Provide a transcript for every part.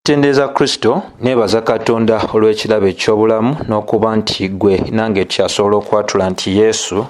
Tendereza Kristo, neebaza Katonda olw'ekirabo eky'obulamu n'okuba nti ggwe nange tukyasobola okwatula nti Yesu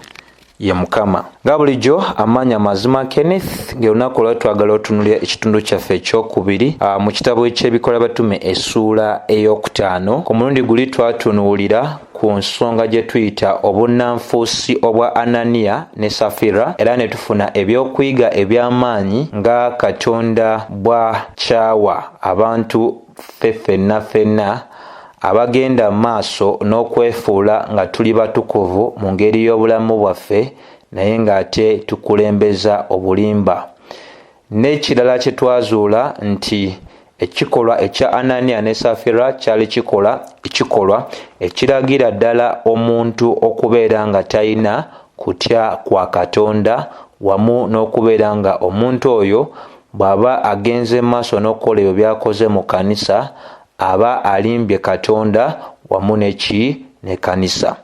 ye Mukama. Nga bulijjo amaanyi amazima Kenneth, ng'olunaku olwa twagala otunulira ekitundu kyaffe ekyokubiri mu kitabo eky'Ebikola Batume essuula ey'okutaano. Ku mulundi guli twatunuulira ku nsonga gye tuyita obunnanfuusi obwa Ananiya ne Safira era ne tufuna ebyokuyiga eby'amaanyi nga Katonda bw'akyawa abantu ffe ffenna ffenna abagenda mu maaso n'okwefuula nga tuli batukuvu mu ngeri y'obulamu bwaffe naye ng'ate tukulembeza obulimba. N'ekirala kye twazuula nti ekikolwa ekya Ananiya ne Safira kyali kikola ekikolwa ekiragira ddala omuntu okubeera nga talina kutya kwa Katonda wamu n'okubeera nga omuntu oyo bw'aba agenze maaso n'okukola ebyo by'akoze mu kkanisa aba alimbye Katonda wamu neki n'ekkanisa.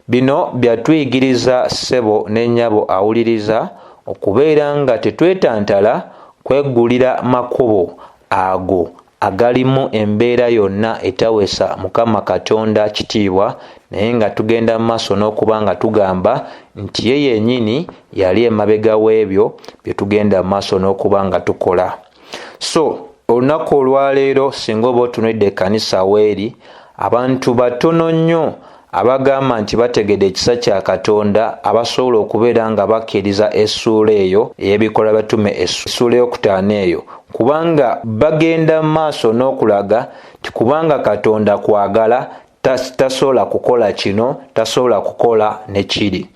Bino byatuyigiriza ssebo ne nnyabo awuliriza okubeera nga tetwetantala kweggulira makubo ago agalimu embeera yonna etawesa Mukama Katonda kitiibwa naye nga tugenda mu maaso n'okuba nga tugamba nti ye yennyini yali emabega w'ebyo bye tugenda mu maaso n'okuba nga tukola. So olunaku olwaleero singa oba otunulidde ekkanisa weeri, abantu batono nnyo abagamba nti bategedde ekisa kya Katonda abasobola okubeera nga bakkiriza essuula eyo ey'Ebikolwa Batume essuula ey'okutaano eyo, kubanga bagenda mu maaso n'okulaga nti kubanga Katonda kwagala tasobola kukola kino, tasobola kukola ne kiri.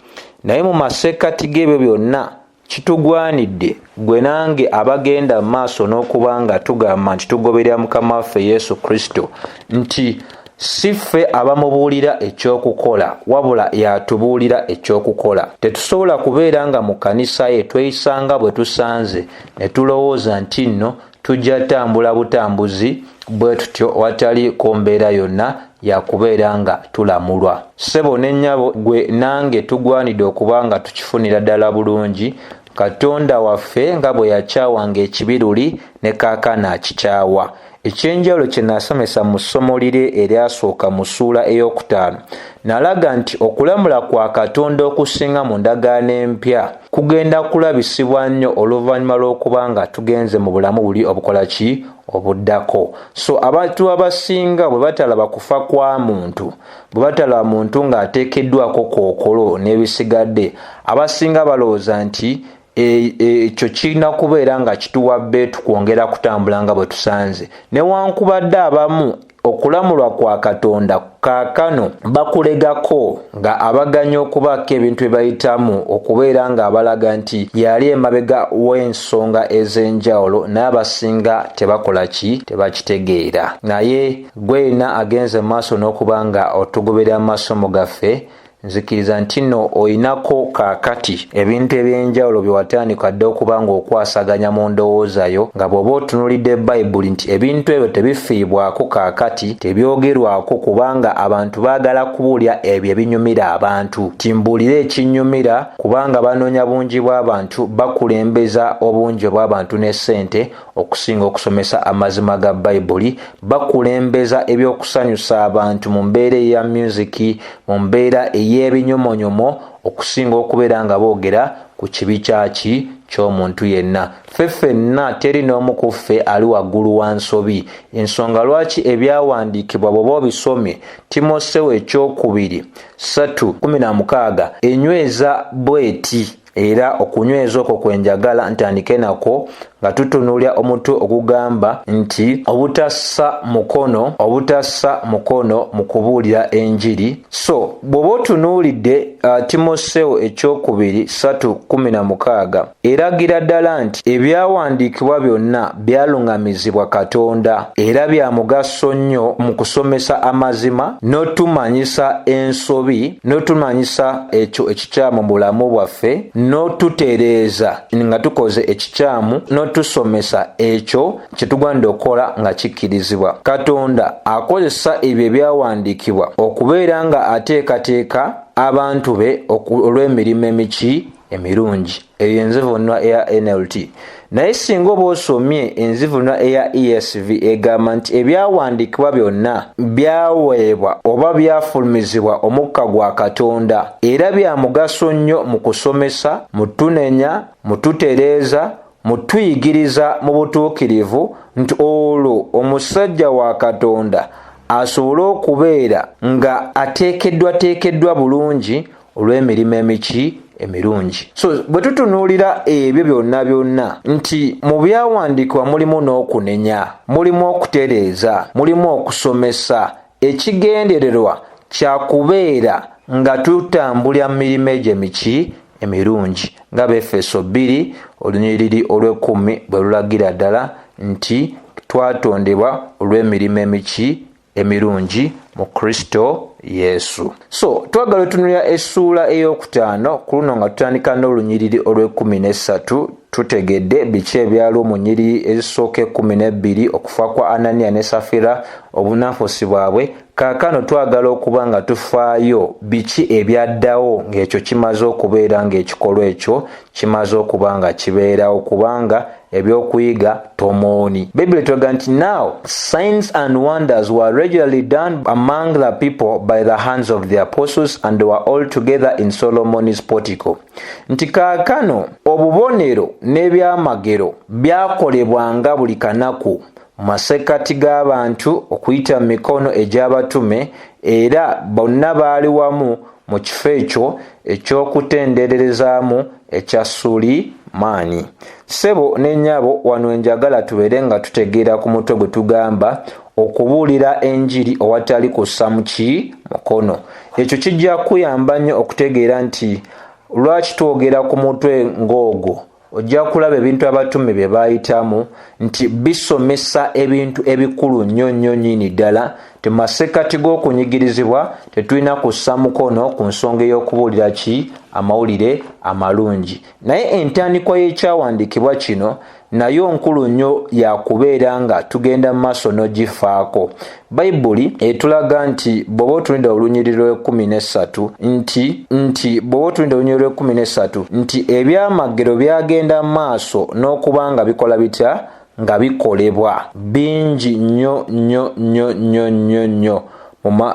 Naye mu masekkati g'ebyo byonna kitugwanidde gwe nange abagenda mu maaso n'okuba nga tugamba nti tugoberera Mukama waffe Yesu Kristo nti si ffe abamubuulira ekyokukola wabula y'atubuulira ekyokukola. Tetusobola kubeera nga mu kkanisa ye tweyisanga bwe tusanze ne tulowooza nti nno tujja tambula butambuzi bwe tutyo wataliiko mbeera yonna ya kubeera nga tulamulwa. Ssebo ne nnyabo, gwe nange tugwanidde okuba nga tukifunira ddala bulungi Katonda waffe nga bwe yakyawanga ekibi luli ne kaakano akikyawa. Eky'enjawulo kye nasomesa mu ssomo liri eryasooka mu ssuula ey'okutaano, nalaga nti okulamula kwa Katonda okusinga mu ndagaano empya kugenda kulabisibwa nnyo oluvannyuma lw'okuba nga tugenze mu bulamu buli obukola ki obuddako. So abantu abasinga bwe batalaba kufa kwa muntu, bwe batalaba muntu ng'ateekeddwako kookolo n'ebisigadde, abasinga balowooza nti ekyo kirina kubeera nga kituwa bbeetu kwongera kutambula nga bwe tusanze. Newankubadde abamu okulamulwa kwa Katonda kaakano bakulegako nga abaganya okubaako ebintu bye bayitamu okubeera nga abalaga nti yali emabega w'ensonga ez'enjawulo, naye abasinga tebakola ki, tebakitegeera. Naye gwe yenna agenze mu maaso n'okuba nga otugoberera mu masomo gaffe, nzikiriza nti nno olinako kaakati ebintu eby'enjawulo bye watandika dda okuba ng'okwasaganya mu ndowooza yo nga bw'oba otunuulidde Bayibuli nti ebintu ebyo tebifiibwako kaakati, tebyogerwako kubanga abantu baagala kubuulira ebyo ebinyumira abantu. Nti mbuulire ekinnyumira kubanga banoonya bungi bw'abantu, bakulembeza obungi obw'abantu ne ssente okusinga okusomesa amazima ga Bayibuli, bakulembeza eby'okusanyusa abantu mu mbeera eya myuziki, mu mbeera ey'ebinyomonyomo okusinga okubeera nga boogera ku kibi kyaki ky'omuntu yenna. Ffe ffenna teri n'omu ku ffe ali waggulu wa nsobi. Ensonga lwaki ebyawandiikibwa bw'oba obisomye, Timoseewo ekyokubiri 3:16 enyweza bw'eti. Era okunyweza okwo kwe njagala ntandike nakwo nga tutunuulira omutwe ogugamba nti obutassa mukono, obutassa mukono mu kubuulira enjiri. So bw'oba otunuulidde Timoseewo ekyokubiri 3:16 eragira ddala nti ebyawandiikibwa byonna byaluŋŋamizibwa Katonda era bya mugaso nnyo mu kusomesa amazima n'otumanyisa ensobi n'otumanyisa ekyo ekikyamu mu bulamu bwaffe n'otutereeza nga tukoze ekikyamu n'otusomesa ekyo kye tugwanidde okukola nga kikkirizibwa. Katonda akozesa ebyo ebyawandiikibwa okubeera nga ateekateeka abantu be olw'emirimu emiki emirungi. Eyo enzivuunula eya NLT. Naye singa oba osomye enzivunula eya ESV egamba nti ebyawandiikibwa byonna byaweebwa oba byafulumizibwa omukka gwa Katonda era bya mugaso nnyo mu kusomesa, mu tunenya, mu tutereeza, mu tuyigiriza mu butuukirivu, nti olwo omusajja wa Katonda asobole okubeera nga ateekeddwateekeddwa bulungi olw'emirimu emiki emirungi. So bwe tutunuulira ebyo byonna byonna nti mu byawandiikibwa mulimu n'okunenya, mulimu okutereeza, mulimu okusomesa, ekigendererwa kya kubeera nga tutambulira mu mirimu egyo emiki emirungi, nga Befeso 2 olunyiriri olw'ekkumi bwe lulagira ddala nti twatondebwa olw'emirimu emiki emirungi mu Kristo Yesu. So twagala otunulira essuula ey'okutaano ku luno nga tutandika n'olunyiriri olw'ekkumi n'essatu. Tutegedde biki ebyaliwo mu nnyiriri ezisooka 12, okufa kwa Ananiya ne Safira, obunnanfuusi bwabwe. Kaakano twagala okuba nga tufaayo biki ebyaddawo ng'ekyo kimaze okubeera, ng'ekikolwa ekyo kimaze okuba nga kibeerawo, kubanga ebyokuyiga tomooni. Bayibuli etulaga nti now signs and wonders were regularly done among the people by the hands of the apostles, and they were all together in Solomon's portico. Nti kaakano obubonero n'ebyamagero byakolebwanga buli kanaku mu masekkati g'abantu okuyita mu mikono egy'abatume, era bonna baali wamu mu kifo ekyo eky'okutendererezaamu ekya Sulimaani. Ssebo ne nnyabo, wano enjagala tubeere nga tutegeera ku mutwe gwe tugamba okubuulira enjiri owatali kussa mu ki mukono. Ekyo kijja kuyamba nnyo okutegeera nti lwaki twogera ku mutwe ng'ogwo. Ojja kulaba ebintu abatume bye baayitamu nti bisomesa ebintu ebikulu nnyo nnyo nnyini ddala, nti mu masekkati g'okunyigirizibwa tetulina kussa mukono ku nsonga ey'okubuulira ki amawulire amalungi. Naye entandikwa y'ekyawandiikibwa kino nayo nkulu nnyo, yakubeera nga tugenda mu maaso n'ogifaako. Bayibuli etulaga nti bw'oba otunulidde olunyiriri lw'ekkumi n'essatu nti bw'oba otunulidde olunyiriri lw'ekkumi n'essatu nti ebyamagero byagenda mu maaso n'okuba nga bikola bitya, nga bikolebwa bingi nnyo nnyo nnyo nnyo nnyo nnyo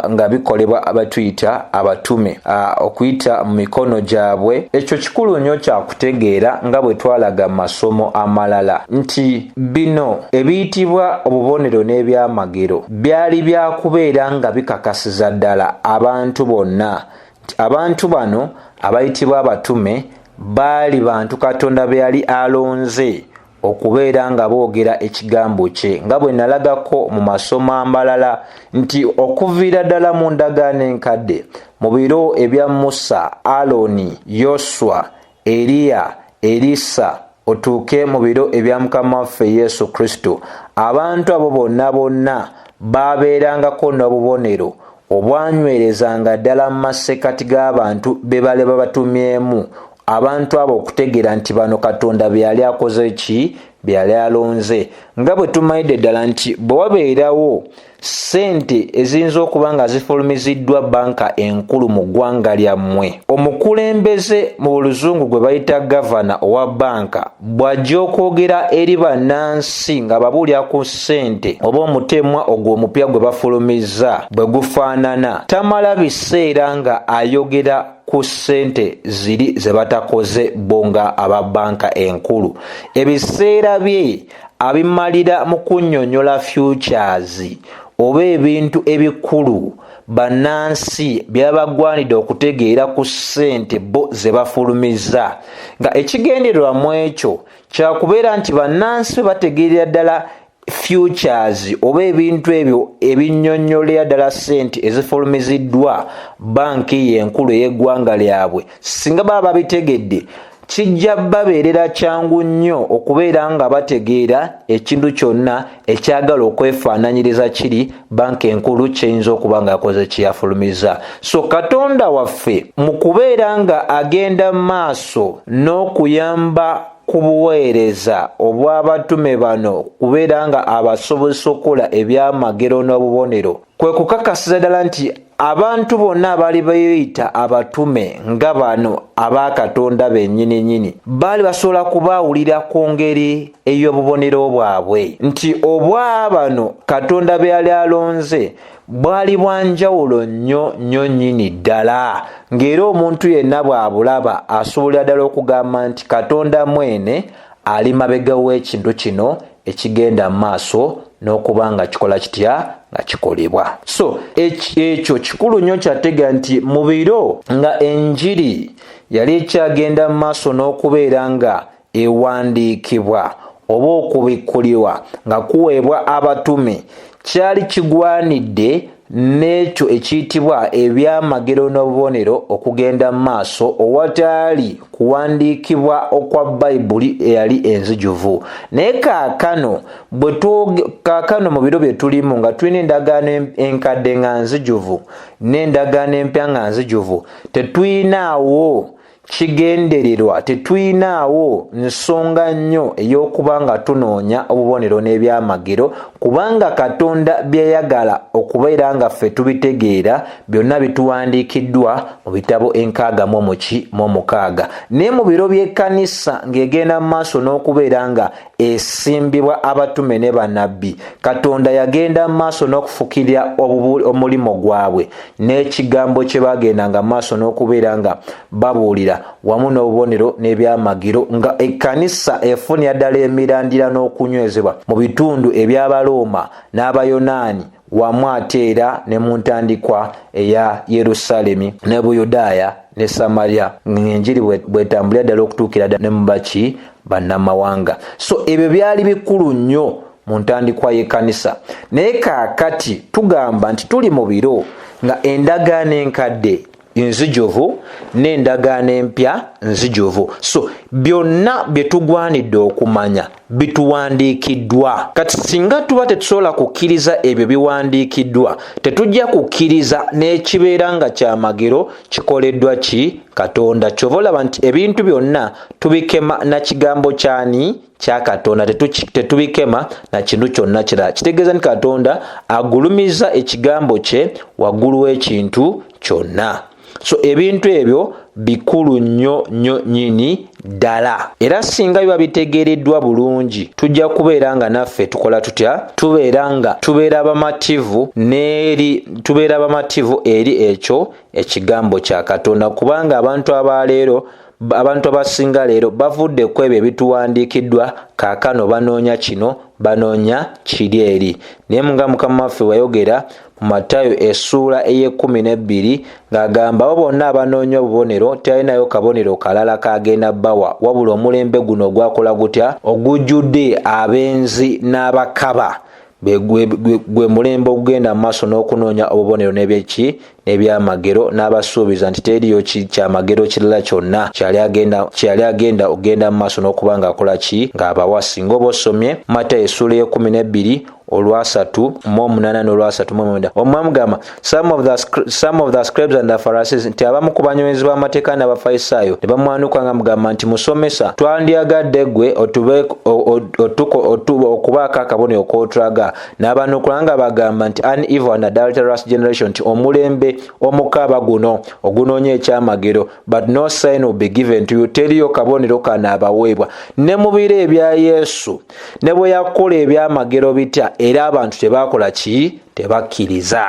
nga bikolebwa abatuyita abatume okuyita mu mikono gyabwe. Ekyo kikulu nnyo kyakutegeera, nga bwe twalaga mu masomo amalala nti bino ebiyitibwa obubonero n'ebyamagero byali byakubeera nga bikakasiza ddala abantu bonna nti abantu bano abayitibwa abatume baali bantu Katonda be yali alonze okubeera nga boogera ekigambo kye, nga bwe nalagako mu masomo amalala nti okuviira ddala mu ndagaano enkadde, mu biro ebya Musa, Aloni, Yoswa, Eriya, Erisa, otuuke mu biro ebya Mukama waffe Yesu Kristo, abantu abo bonna bonna baabeerangako n'obubonero obwanywerezanga ddala mu masekkati g'abantu be bale babatumyemu, abantu abo okutegeera nti bano Katonda bye yali akoze ki, bye yali alonze. Nga bwe tumanyidde ddala nti bwe wabeerawo ssente eziyinza okuba nga zifulumiziddwa banka enkulu mu ggwanga lyammwe, omukulembeze mu luzungu gwe bayita gavana owa banka bw'ajja okwogera eri bannansi nga babuulira ku ssente oba omutemwa ogwo omupya gwe bafulumizza bwe gufaanana, tamala biseera nga ayogera ku ssente ziri ze batakoze bo nga aba banka enkulu. Ebiseera bye abimalira mu kunnyonnyola futures oba ebintu ebikulu bannansi byabagwanidde okutegeera ku ssente bo ze bafulumiza, nga ekigendererwa mu ekyo kyakubeera nti bannansi bategeerera ddala futures oba ebintu ebyo ebinnyonnyolera ddala ssente ezifulumiziddwa banki ye enkulu ey'eggwanga lyabwe. Singa baba babitegedde, kijja babeerera kyangu nnyo okubeera nga bategeera ekintu kyonna ekyagala okwefaananyiriza kiri banka enkulu kyeyinza okuba nga yakoze kyeyafulumiza. So Katonda waffe mu kubeera nga agenda maaso n'okuyamba ku buweereza obw'abatume bano kubeera nga abasobozesa okukola ebyamagero n'obubonero, kwe kukakasiza ddala nti Abantu bonna abaali beeyita abatume nga bano aba Katonda bennyini nnyini baali basobola kubaawulira ku ngeri ey'obubonero bwabwe nti obwa bano Katonda be yali alonze bwali bwa njawulo nnyo nnyo nnyini ddala, ng'era omuntu yenna bw'abulaba asobolera ddala okugamba nti Katonda mwene ali mabega w'ekintu kino ekigenda mu maaso n'okuba nga kikola kitya nga kikolebwa. So ekyo kikulu nnyo kyategeera nti mu biro nga enjiri yali ekyagenda mu maaso n'okubeera nga ewandiikibwa oba okubikkulirwa nga kuweebwa abatume, kyali kigwanidde n'ekyo ekiyitibwa ebyamagero n'obubonero okugenda mu maaso owataali kuwandiikibwa okwa Bayibuli eyali enzijuvu. Naye kaakano kaakano mu biro bye tulimu nga tulina endagaano enkadde nga nzijuvu n'endagaano empya nga nzijuvu, tetuyinaawo kigendererwa, tetuyinaawo nsonga nnyo ey'okuba nga tunoonya obubonero n'ebyamagero, kubanga Katonda by'ayagala okubeera nga ffe tubitegeera byonna bituwandiikiddwa mu bitabo enkaaga mu omuki mu omukaaga. Naye mu biro by'ekkanisa ng'egenda mu maaso n'okubeera nga esimbibwa abatume ne bannabbi, Katonda yagenda mu maaso n'okufukirira omulimu gwabwe n'ekigambo kye bagendanga mu maaso n'okubeera nga babuulira wamu n'obubonero n'ebyamagero, nga ekkanisa efunira ddala emirandira n'okunywezebwa mu bitundu eby'Abalooma n'Abayonaani wamu ate era ne mu ntandikwa eya Yerusaalemi ne Buyudaaya ne Samaliya, ng'enjiri bw'etambulira ddala okutuukira ddala ne mu baki bannamawanga. So ebyo byali bikulu nnyo mu ntandikwa y'ekkanisa. Naye kaakati tugamba nti tuli mu biro nga endagaano enkadde nzijuvu n'endagaano empya nzijuvu, so byonna bye tugwanidde okumanya bituwandiikiddwa. Kati singa tuba tetusobola kukkiriza ebyo biwandiikiddwa, tetujja kukkiriza n'ekibeera nga kyamagero kikoleddwa ki Katonda. Kyova olaba nti ebintu byonna tubikema na kigambo kyani? Kya Katonda. Tetubikema na kintu kyonna kirala. Kitegeeza nti Katonda agulumiza ekigambo kye waggulu w'ekintu kyonna. So ebintu ebyo bikulu nnyo nnyo nnyini ddala, era singa biba bitegeereddwa bulungi, tujja kubeera nga naffe tukola tutya? Tubeera nga tubeera bamativu n'eri, tubeera bamativu eri ekyo ekigambo kya Katonda, kubanga abantu abaleero, abantu abasinga leero bavudde ku ebyo ebituwandiikiddwa, kaakano banoonya kino, banoonya kiri eri. Naye nga Mukama waffe wayogera mu Matayo essuula ey'ekkumi n'ebbiri ng'agamba abo bonna abanoonya obubonero, talinayo kabonero kalala k'agenda bawa, wabula omulembe guno ogwakola gutya? Ogujjudde abenzi n'abakaba, gwe mulembe ogugenda mu maaso n'okunoonya obubonero n'ebyeki n'ebyamagero, n'abasuubiza nti teriyo kyamagero kirala kyonna kyali agenda okugenda mu maaso n'okuba ng'akola ki? Ng'abawa. Singa oba osomye Matayo essuula ey'ekkumi n'ebbiri olwasatu mu omunaana n'olwasatu mu omwenda, omwamugamba some of the scribes and the Pharisees, nti abamu ku banywezi b'amateeka n'Abafalisaayo ne bamwanuka nga mugamba nti, "Musomesa, twandyagadde ggwe okubaako akabonero k'otulaga." N'abanukula nga bagamba nti, "An evil and adulterous generation," nti omulembe omukaaba guno ogunoonya ekyamagero, "but no sign will be given to you," teriyo kabonero kanaabaweebwa. Ne mu biro ebya Yesu, ne bwe yakola ebyamagero bitya, era abantu tebakola ki? Tebakkiriza.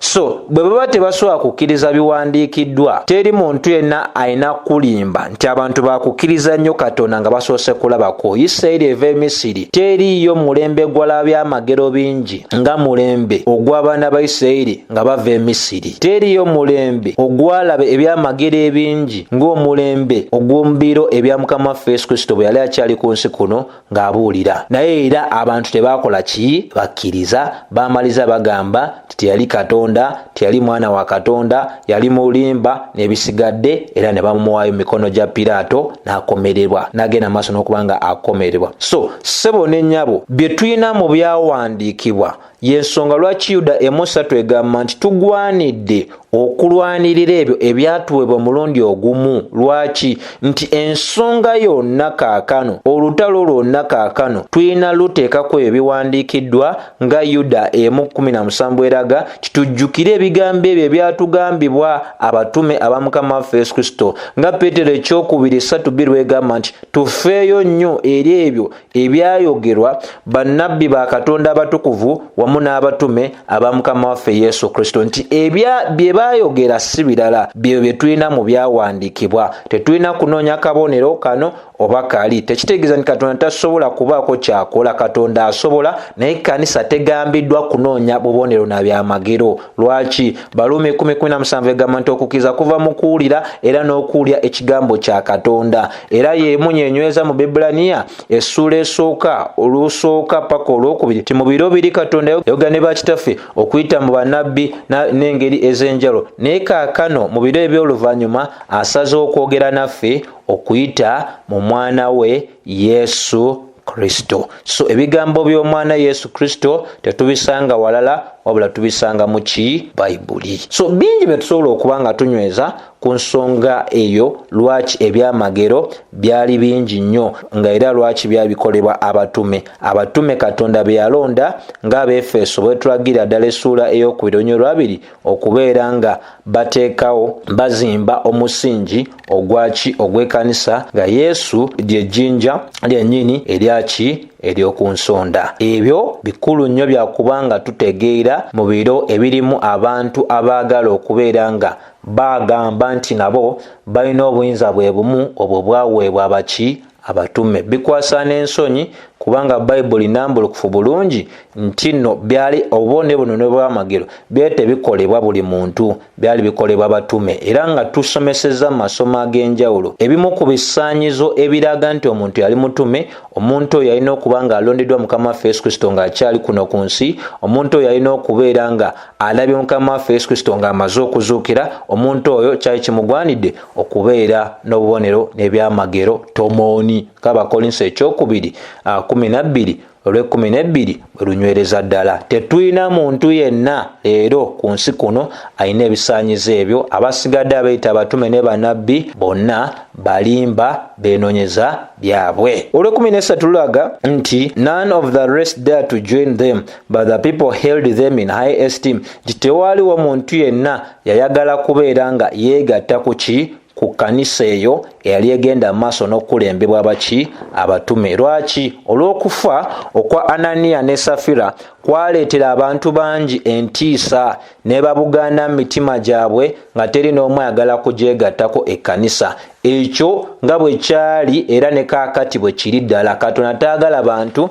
So bwe baba tebasobola kukkiriza biwandiikiddwa, teri muntu yenna alina kulimba nti abantu bakukkiriza nnyo Katonda nga basoose kulabako. Isirayiri eva e Misiri, teriiyo mulembe gwala byamagero bingi nga mulembe ogw'abaana ba Isirayiri nga bava e Misiri. Teriiyo mulembe ogwalaba ebyamagero ebingi ng'omulembe ogw'omu biro ebya Mukama waffe Yesu Kristo bwe yali akyali ku nsi kuno ng'abuulira. Naye era abantu tebakola ki? Bakkiriza. Bamaliza bagamba nti teyali Katonda, teyali mwana wa Katonda, yali mulimba n'ebisigadde, era ne bamuwaayo mu mikono gya Piraato n'akomererwa, n'agenda maaso n'okuba nga akomererwa. So ssebo ne nnyabo, bye tulina mu byawandiikibwa, y'ensonga lwaki Yuda 1:3 egamba nti tugwanidde Okulwanirira ebyo ebyatuweebwa omulundi ogumu. Lwaki? Nti ensonga yonna kaakano, olutalo lwonna kaakano, tulina luteekako ebyo biwandiikiddwa nga Yuda 1:17 eraga nti tujjukire ebigambo ebyo ebyatugambibwa abatume aba Mukama waffe Yesu Kristo, nga Peetero ekyokubiri 3:2 lwegamba nti tufeeyo nnyo eri ebyo ebyayogerwa bannabbi ba Katonda abatukuvu wamu n'abatume aba Mukama waffe Yesu Kristo, nti ebya bye baayogera si birala, byebyo bye tulina mu byawandiikibwa. Tetulina kunoonya kabonero kano oba kali. Tekitegeeza nti Katonda tasobola kubaako kyakola. Katonda asobola, naye ekkanisa tegambiddwa kunoonya bubonero na byamagero. Lwaki? Baruumi 10:17 egamba nti okukkiriza kuva mu kuwulira era n'okuwulira ekigambo kya Katonda. Era y'emu nyenyweza mu Bebbulaniya essuula esooka olusooka paka olwokubiri nti mu biro biri Katonda yayogera ne bakitaffe okuyita mu bannabbi n'engeri ez'enjawulo, naye kaakano mu biro eby'oluvannyuma asaze okwogera naffe okuyita mu mwana we Yesu Kristo. So ebigambo by'omwana Yesu Kristo tetubisanga walala, wabula tubisanga mu ki? Bayibuli. So bingi bye tusobola okuba nga tunyweza ku nsonga eyo lwaki ebyamagero byali bingi nnyo, nga era lwaki byabikolebwa abatume. Abatume Katonda be yalonda ng'Abeefeso bwetulagira ddala essuula ey'okubiri olunyiriri lwabiri okubeera nga bateekawo bazimba omusingi ogwaki ogw'ekkanisa, nga Yesu lye jjinja lyennyini eryaki ery'oku nsonda. Ebyo bikulu nnyo bya kubanga tutegeera mu biro ebirimu abantu abaagala okubeera nga bagamba nti nabo balina obuyinza bwe bumu obwo bwaweebwa abaki abatume. Bikwasa n'ensonyi kubanga Bayibuli nnambulukufu bulungi nti nno byali obubonero buno n'obwamagero byali tebikolebwa buli muntu, byali bikolebwa batume. Era nga tusomesezza mu masomo ag'enjawulo ebimu ku bisaanyizo ebiraga nti omuntu yali mutume. Omuntu oyo yalina okuba nga alondeddwa Mukama waffe Yesu Kristo ng'akyali kuno ku nsi. Omuntu oyo yalina okubeera nga alabye Mukama waffe Yesu Kristo ng'amaze okuzuukira. Omuntu oyo kyali kimugwanidde okubeera n'obubonero n'ebyamagero tomooni, ng'Abakolinso ekyokubiri 12 olw'ekkumi n'ebbiri bwe lunywereza ddala. Tetulina muntu yenna leero ku nsi kuno alina ebisaanyizo ebyo. Abasigadde abeeyita abatume ne bannabbi bonna balimba, beenoonyeza byabwe. Olw'ekkumi n'essatu lulaga nti none of the rest dare to join them, but the people held them in high esteem, nti tewaaliwo muntu yenna yayagala kubeera nga yeegatta ku ki? Ku kkanisa eyo eyali egenda maaso n'okukulembebwa abaki? Abatume. Lwaki? Olw'okufa okwa Ananiya ne Safira kwaleetera abantu bangi entiisa ne babugaana mu mitima gyabwe nga teri n'omu ayagala kugyegattako ekkanisa. Ekyo nga bwe kyali era ne kaakati bwe kiri ddala. Katonda taagala bantu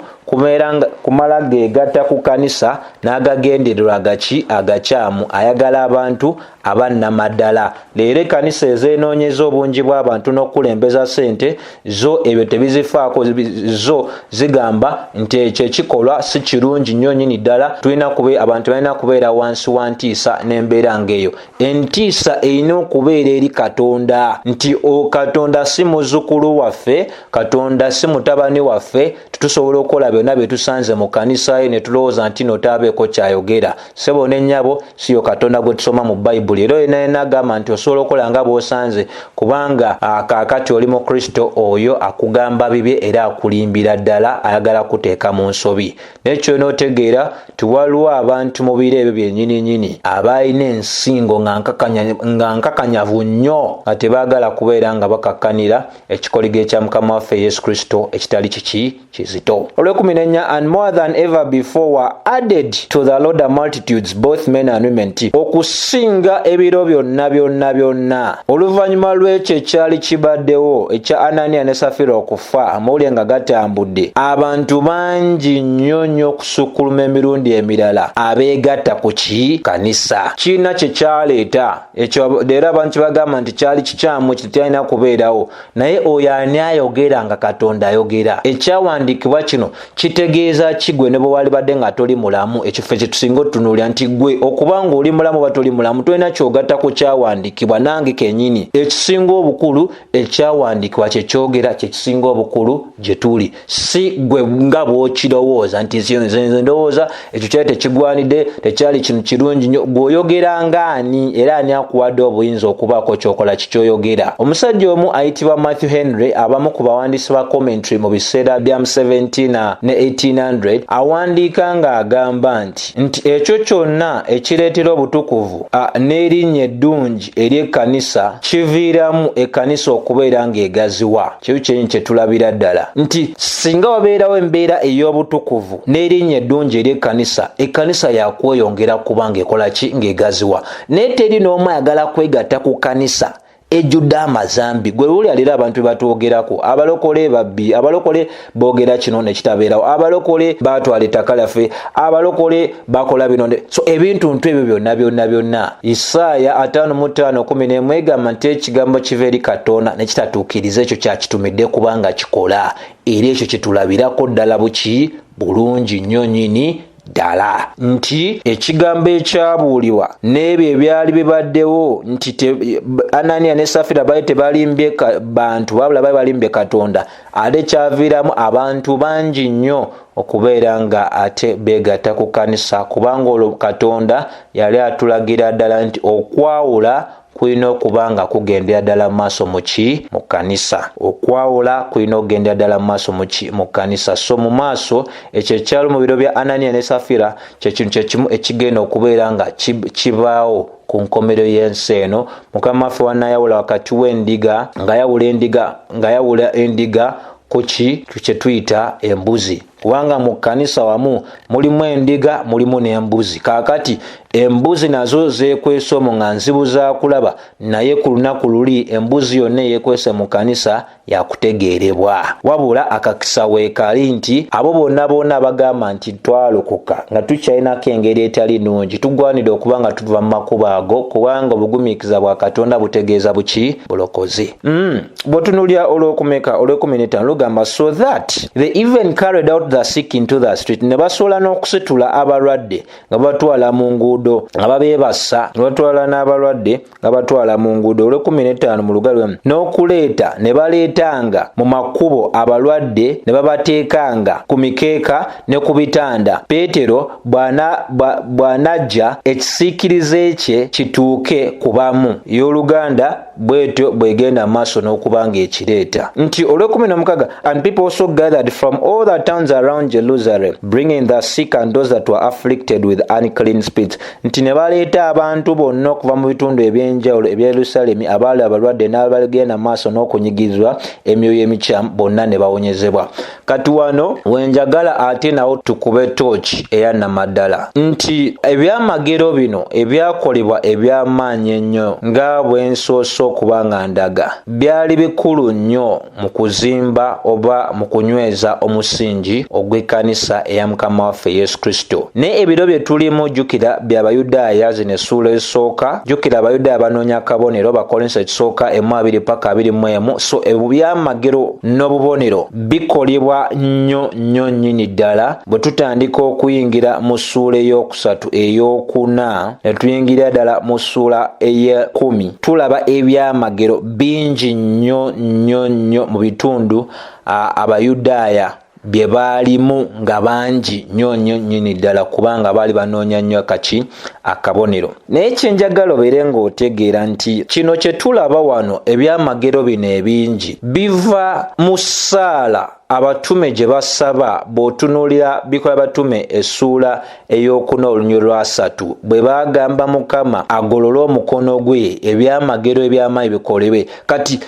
kumala geegatta ku kkanisa n'agagendererwa agaki agakyamu. Ayagala abantu abannamaddala. Leero ekkanisa ezeenoonyeza obungi bw'abantu n'okukulembeza ssente zo ebyo tebizifaako. Zo zigamba nti ekyo ekikolwa si kirungi nnyo nnyini ddala, tulina kube abantu balina kubeera wansi wa ntiisa n'embeera ng'eyo. Entiisa erina okubeera eri Katonda, nti Katonda si muzzukulu waffe, Katonda si mutabani waffe, tetusobola okukola byonna bye tusanze mu kkanisa ye ne tulowooza nti no taabeeko kyayogera. Ssebo ne nnyabo, si yo Katonda gwe tusoma mu Bayibuli. Era yenna yenna agamba nti osobola okukola nga bw'osanze kubanga kaakati oli mu Kristo, oyo akugamba bibye era akulimbira ddala, ayagala kuteeka mu nsobi. Naye kyolina otegeera nti waliwo abantu mu biro ebyo byennyininyini abaalina ensingo nga nkakanyavu nnyo, nga tebaagala kubeera nga bakakkanira ekikoligo ekya Mukama waffe Yesu Kristo ekitali kiki kizito. Olwekumi n'ennya, and more than ever before were added to the Lord multitudes, both men and women, nti okusinga ebiro byonna byonna byonna oluvannyuma lw'ekyo ekyali kibaddewo ekya Ananiya ne Safira okufa, amawulire nga gatambudde, abantu bangi nnyo nnyo okusukkuluma emirundi emirala abeegatta ku ki? Kanisa. Kirina kye kyaleeta ekyo. Leero abantu kye bagamba nti kyali kikyamu, kyalina kubeerawo, naye oyo ani ayogera nga Katonda ayogera? Ekyawandiikibwa kino kitegeeza ki gwe ne bwe walibadde nga toli mulamu? Ekifo kye tusinga otutunuulira nti gwe okuba nga oli mulamu oba toli mulamu, tolina kyogatta ku kyawandiikibwa. Nange kenyini ekisinga obukulu Ekyawandiikibwa kye kyogera kye kisinga obukulu gye tuli, si gwe nga bw'okirowooza nti nze ndowooza ekyo kyali tekigwanidde, tekyali kintu kirungi nnyo. Gw'oyogera ng'ani, era ani akuwadde obuyinza okubaako ky'okola kikyoyogera? Omusajja omu ayitibwa Matthew Henry, abamu ku bawandiisi ba commentary mu biseera bya mu 17 ne 1800, awandiika ng'agamba nti ekyo kyonna ekireetera obutukuvu n'erinnya eddungi ery'ekkanisa kiviiramu ekkanisa okubeera ng'egaziwa. Kyo kyenyi kye tulabira ddala nti singa wabeerawo embeera ey'obutukuvu n'erinnya eddungi ery'ekkanisa, ekkanisa yakweyongera kuba ng'ekola ki? Ng'egaziwa. Naye teri n'omu ayagala kwegatta ku kkanisa ejjudde amazambi. Gwe wulira leero abantu bebatwogerako, abalokole babbi, abalokole boogera kino nekitabeerawo, abalokole batwala ettaka lyaffe, abalokole bakola bino, so ebintu ntu ebyo byonna byonna byonna. Isaaya 55:11 egamba nti ekigambo kiva eri Katonda nekitatuukiriza ekyo kyakitumidde kubanga kikola. Era ekyo kyetulabirako ddala buki bulungi nnyo nnyini ddala nti ekigambo ekyabuulibwa n'ebyo ebyali bibaddewo nti Ananiya ne Safira baali tebalimbye bantu, wabula baali balimbye Katonda, ate kyaviiramu abantu bangi nnyo okubeera nga ate beegatta ku kkanisa, kubanga olwo Katonda yali atulagira ddala nti okwawula kulina okuba nga kugendera ddala mu maaso muki? Mu kkanisa. Okwawula kulina okugendera ddala mu maaso muki? Mu kkanisa. So mu maaso ekyo ekyalo mu biro bya Ananiya ne Safira kyekintu kyekimu ekigenda okubeera nga kibaawo ku nkomerero y'ensi eno. Mukama waffe wanayawula wakati w'endiga, ng'ayawula endiga, ng'ayawula endiga ku ki kye tuyita embuzi, kubanga mu kkanisa wamu mulimu endiga, mulimu n'embuzi. Kaakati embuzi nazo zeekwese omwo nga nzibu za kulaba, naye ku lunaku luli embuzi yonna eyeekwese mu kkanisa yakutegeerebwa. Wabula akakisa weekali nti abo bonna bonna abagamba nti twalokoka nga tukyalinako engeri etali nnungi, tugwanidde okuba nga tuva mu makubo ago, kubanga obugumiikiriza bwa Katonda butegeeza buki? Bulokozi. Bw'otunuulira olw'okumeka, olw'ekumi n'ettaano lugamba, so that they even carried out the sick into the street, ne basobola n'okusitula abalwadde nga babatwala mu nguudo, nga babeebasa, nga batwala n'abalwadde nga batwala mu nguudo. Olw'ekumi n'ettaano mu lugalo, n'okuleeta, ne baleetanga mu makubo abalwadde ne babateekanga ku mikeeka ne ku bitanda, Peetero bw'anajja ekisiikirize kye kituuke ku bamu. Y'oluganda bwetyo bwegenda maaso n'okuba ng'ekireeta nti olw'ekumi n'omukaaga, and people also gathered from all the towns around Jerusalem, bringing the sick and those that were afflicted with unclean spirits, nti ne baleeta abantu bonna okuva mu bitundu ebyenjawulo ebya Yerusaalemi, abaali abalwadde n'abagenda maaso n'okunyigirizwa emyoyo emikyamu, bonna ne bawonyezebwa. Kati wano wenjagala ate nawo tukube tooki eya namaddala nti ebyamagero bino ebyakolebwa eby'amaanyi ennyo nga bwe nsoose okuba nga ndaga, byali bikulu nnyo mu kuzimba oba mu kunyweza omusingi ogw'ekkanisa eya Mukama waffe Yesu Kristo. Naye ebiro bye tulimu, jjukira byabayudaaya, zino essuula esooka, jjukira Abayudaaya banoonya akabonero, Bakolinso ekisooka 1:20 paka 21. So ebyamagero n'obubonero bikolebwa nnyo nnyo nnyini ddala. Bwe tutandika okuyingira mu ssuula ey'okusatu, ey'okuna, ne tuyingira ddala mu ssuula ey'ekumi, tulaba ebyamagero bingi nnyo nnyo nnyo mu bitundu Abayudaaya bye baalimu nga bangi nnyo nnyo nnyini ddala, kubanga baali banoonya nnyo akaki? Akabonero. Naye kyenjagala obeere ng'otegeera nti kino kye tulaba wano, ebyamagero bino ebingi biva mu ssaala abatume gye basaba. Bw'otunuulira Bikola Batume essuula ey'okuna olunyiriri lwasatu, bwe baagamba Mukama agolole omukono gwe ebyamagero eby'amaanyi bikolebwe. Kati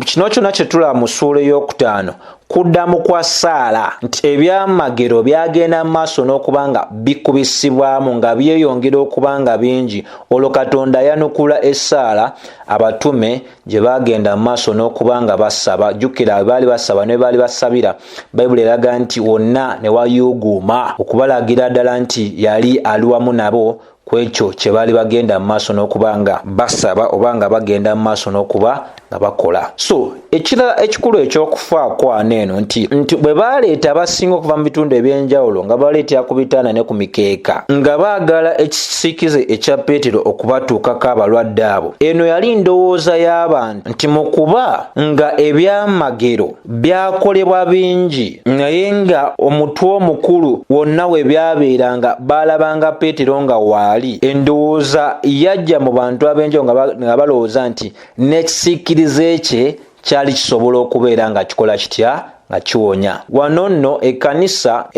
kino kyonna kye tulaba mu ssuula ey'okutaano kuddamu kwa ssaala nti ebyamagero byagenda mu maaso n'okuba nga bikubisibwamu, nga byeyongera okuba nga bingi. Olwo Katonda ayanukula essaala abatume gye bagenda mu maaso n'okuba nga basaba. Jjukira baali basaba ne baali basabira, Bayibuli eraga nti wonna ne wayuuguuma okubalagira ddala nti yali ali wamu nabo ku ekyo kye baali bagenda mu maaso n'okuba nga basaba oba nga bagenda mu maaso n'okuba nga bakola. So ekirala ekikulu ekyokufaako ano eno nti bwe baleeta abasinga okuva mu bitundu ebyenjawulo nga baleetera ku bitanda ne ku mikeeka, nga baagala ekisiikize ekya Peetero okubatuukako abalwadde abo, eno yali ndowooza y'abantu. y'abantu nti mu kuba nga ebyamagero byakolebwa bingi, naye nga omutwe omukulu wonna we byabeeranga baalabanga Peetero nga waali, endowooza yajja mu bantu ab'enjawulo nga balowooza nti n'ekisiikirize kye kyali kisobola okubeera nga kikola kitya, nga kiwonya. Wano nno ekkanisa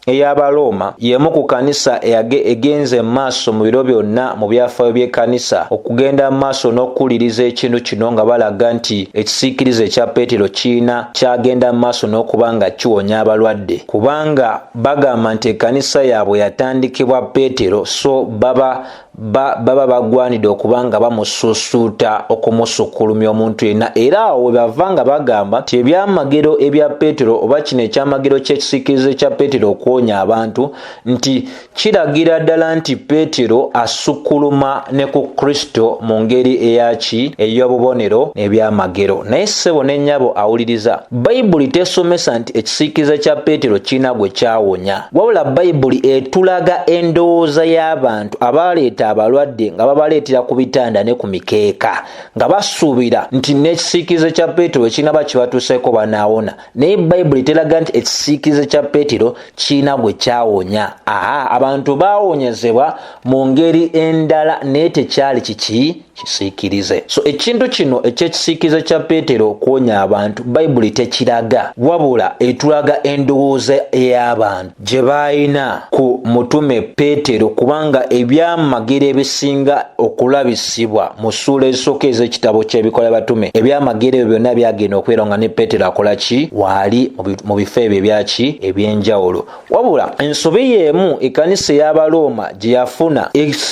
ey'Abalooma y'emu ku kkanisa egenze mu maaso mu biro byonna mu byafaayo by'ekkanisa okugenda mu maaso n'okukuliriza ekintu kino, nga balaga nti ekisiikirize ekya Peetero kirina kyagenda mu maaso n'okuba nga kiwonya abalwadde, kubanga bagamba nti ekkanisa yaabwe yatandikibwa Peetero, so baba bagwanidde okuba nga bamusuusuuta okumusukkulumya omuntu yenna. Era awo we bava nga bagamba nti ebyamagero ebya Peetero, oba kino ekyamagero ky'ekisiikirize kya Peetero okuwonya abantu, nti kiragira ddala nti Peetero asukkuluma ne ku Kristo mu ngeri eyaki ey'obubonero n'ebyamagero. Naye ssebo ne nnyabo awuliriza, Bayibuli tesomesa nti ekisiikirize kya Peetero kirina gwe kyawonya, wabula Bayibuli etulaga endowooza y'abantu abaaleeta abalwadde nga babaleetera ku bitanda ne ku mikeeka, nga basuubira nti n'ekisiikirize kya Peetero ekinaba kibatuuseeko banaawona. Naye Bayibuli teraga nti ekisiikirize kya Peetero kirina gwe kyawonya. Aha, abantu baawonyezebwa mu ngeri endala, naye tekyali kiki kisiikirize. So ekintu kino eky'ekisiikirize kya Peetero okuwonya abantu, Bayibuli tekiraga, wabula etulaga endowooza ey'abantu gye baalina ku mutume Peetero, kubanga ebyamagero ebisinga okulabisibwa mu ssuula ezisooka ez'ekitabo ky'Ebikolwa by'Abatume, ebyamagero ebyo byonna byagenda okubeera nga ne Peetero akola ki, waali mu bifo ebyo ebyaki eby'enjawulo. Wabula ensobi y'emu ekkanisa ey'Abalooma gye yafuna,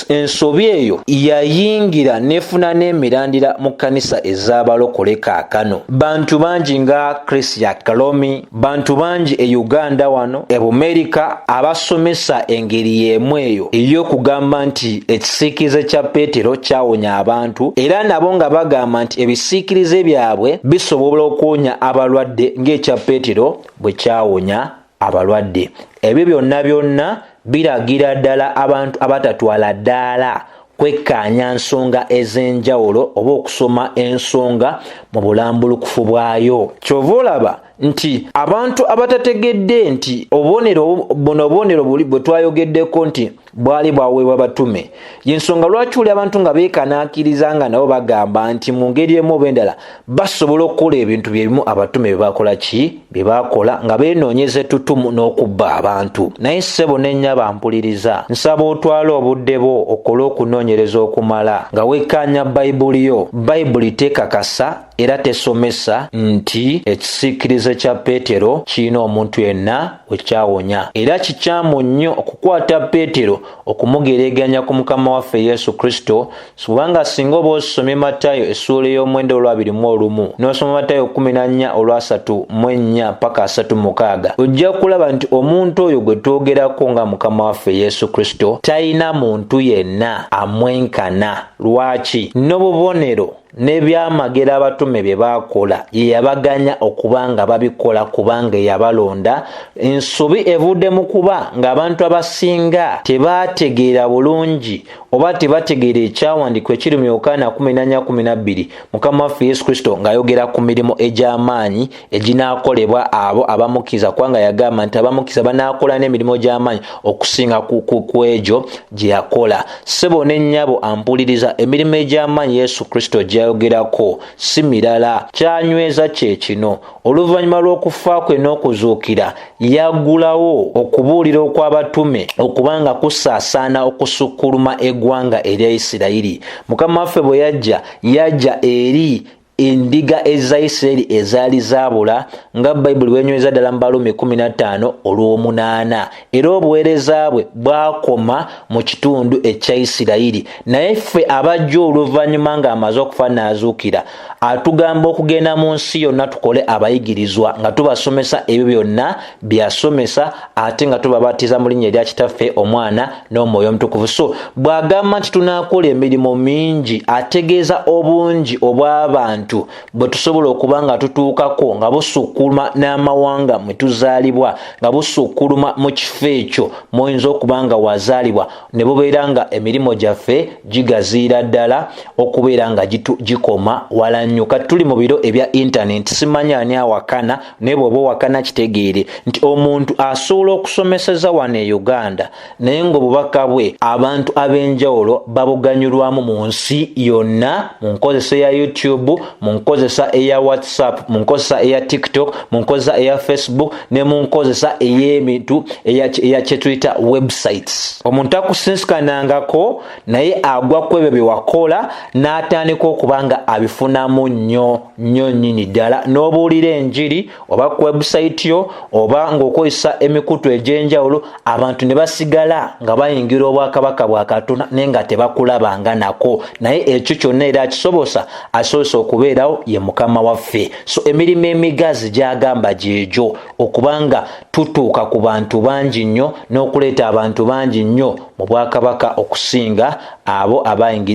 ensobi eyo yayingira n'efuna n'emirandira mu kkanisa ez'abalokole kaakano. Bantu bangi nga Chris Yakalomi, bantu bangi e Uganda wano, e Bumerika, abasomesa engeri y'emu eyo ey'okugamba nti ekisiikirize kya Peetero kyawonya abantu, era nabo nga bagamba nti ebisiikirize byabwe bisobola okuwonya abalwadde ng'ekya Peetero bwe kyawonya abalwadde. Ebyo byonna byonna biragira ddala abantu abatatwala ddaala kwekkaanya nsonga ez'enjawulo oba okusoma ensonga mu bulambulukufu bwayo. Ky'ova olaba nti abantu abatategedde nti obubonero buno, obubonero buli bwe twayogeddeko nti bwali bwaweebwa batume, y'ensonga lwaki oli abantu nga beekanaakiriza nga nabo bagamba nti mu ngeri emu oba endala basobola okukola ebintu bye bimu abatume bye bakola ki bye bakola, nga beenoonyeza ettutumu n'okubba abantu. Naye ssebo ne nnyabo ampuliriza, nsaba otwale obudde bwo okole okunoonyereza okumala nga wekkaanya Bayibuli yo. Bayibuli tekakasa era tesomesa nti ekisiikirize kya Peetero kirina omuntu yenna we kyawonya. Era kikyamu nnyo okukwata Peetero okumugereeganya ku Mukama waffe Yesu Kristo, kubanga singa oba osomye Matayo essuula ey'omwenda olwabiri mu olumu n'osoma Matayo 14 olwasatu mu ennya paka 36, ojja kulaba nti omuntu oyo gwe twogerako nga Mukama waffe Yesu Kristo talina muntu yenna amwenkana. Lwaki? N'obubonero n'ebyamagero abatume bye baakola ye yabaganya okuba nga babikola, kubanga eyabalonda. Ensobi evudde mu kuba ng'abantu abasinga tebaategeera bulungi oba tebategeera ekyawandiikibwa ekiri mu Yokaana 14:12, Mukama waffe Yesu Kristo ng'ayogera ku mirimu egy'amaanyi eginaakolebwa abo abamukkiriza, kubanga yagamba nti abamukkiriza banaakola n'emirimu gy'amaanyi okusinga ku egyo gye yakola. Ssebo ne nnyabo ampuliriza, emirimu egy'amaanyi Yesu Kristo gy'ayogerako si mirala. Kyanyweza kye kino: oluvannyuma lw'okufa kwe n'okuzuukira, yaggulawo okubuulira okw'abatume okuba nga kusaasaana okusukkuluma eggwanga erya Isirayiri. Mukama waffe bwe yajja, yajja eri endiga eza Isirayiri ezaali zaabula, nga Bayibuli bwenyweza ddala mu Baruumi 15 olw'omunaana. Era obuweereza bwe bwakoma mu kitundu ekya Isirayiri. Naye ffe abajja oluvannyuma ng'amaze okufa n'azuukira, atugamba okugenda mu nsi yonna tukole abayigirizwa, nga tubasomesa ebyo byonna byasomesa, ate nga tubabatiza mu linnya erya Kitaffe, Omwana n'Omwoyo Omutukuvu. So bw'agamba nti tunaakola emirimu mingi, ategeeza obungi obw'abantu. abantu bwe tusobola okuba nga tutuukako nga busukkuluma n'amawanga mwe tuzaalibwa, nga busukkuluma mu kifo ekyo mw'oyinza okuba nga wazaalibwa, ne bubeera nga emirimu gyaffe gigaziira ddala okubeera nga gikoma wala nnyo. Kati tuli mu biro ebya intaneti, simanyi ani awakana, naye bw'oba owakana kitegeere nti omuntu asobola okusomeseza wano e Uganda naye ng'obubaka bwe abantu ab'enjawulo babuganyulwamu mu nsi yonna, mu nkozesa eya YouTube, mu nkozesa eya WhatsApp, mu nkozesa eya TikTok, mu nkozesa eya Facebook ne mu nkozesa ey'ebintu eya kye tuyita websites. Omuntu akusinsikanangako naye agwa ku ebyo bye wakola n'atandika okuba nga abifunamu nnyo nnyo nnyini ddala, n'obuulira enjiri oba ku website yo oba ng'okozesa emikutu egy'enjawulo, abantu ne basigala nga bayingira obwakabaka bwa Katonda naye nga tebakulabanga nako. Naye ekyo kyonna era akisobosa asobose okubeerawo ye Mukama waffe. So emirimu emigazi gy'agamba gyegyo okubanga tutuuka ku bantu bangi nnyo n'okuleeta abantu bangi nnyo mu bwakabaka okusinga abo